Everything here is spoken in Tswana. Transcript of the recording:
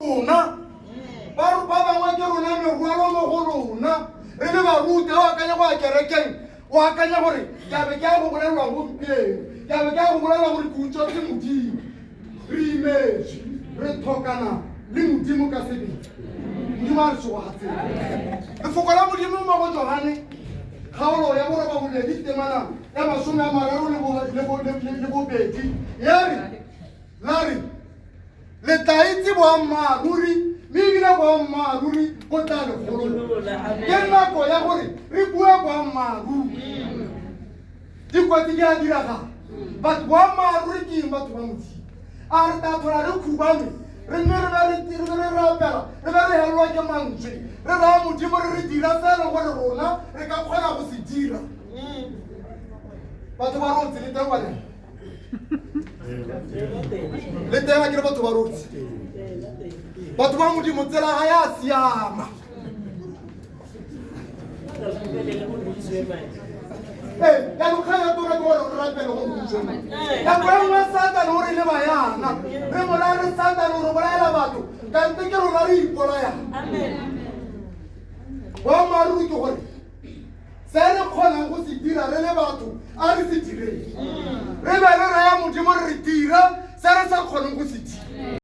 Rona ba ba bangwe ke rona merwalo mo go rona re le baruti. O akanya go ya kerekeng, o akanya gore ke a be ke ya go bolelelwa gompieno, ke a be ke ya go bolelelwa gore ke utswetse Modimo. Re imetswe, re tlhokana le Modimo ka sebele. Modimo a re tshogatseng. Lefoko la Modimo mo go Johane kgaolo ya 82 temana ya 32 ya re la re le tla itse boammaaruri, mme ebile boammaaruri bo tla le golola. Ke nako ya gore re bue boammaaruri. Dikotsi di a diragala, but boammaaruri ke eng, batho ba Modimo? A re tla tlhola re khubame, re nne re be re be re rapela, re be re helelwa ke mantswe, re raya Modimo re re dira se e leng gore rona re ka kgona go se dira? Batho ba rotse le teng kwane le teng a kere batho ba rotse. Batho ba Modimo, tsela ga ya siama. Ee, jaanong kgang ya tora ke gore re rapele gore utswe. Nako e nngwe Satane o re leba yana, re mo raya re Satane o re bolaela batho, kante ke rona re ipolayang. Boammaaruri ke gore se re kgonang go se dira re le batho, a re se direng, re be re raya Modimo re re dira se re sa kgoneng go se dira.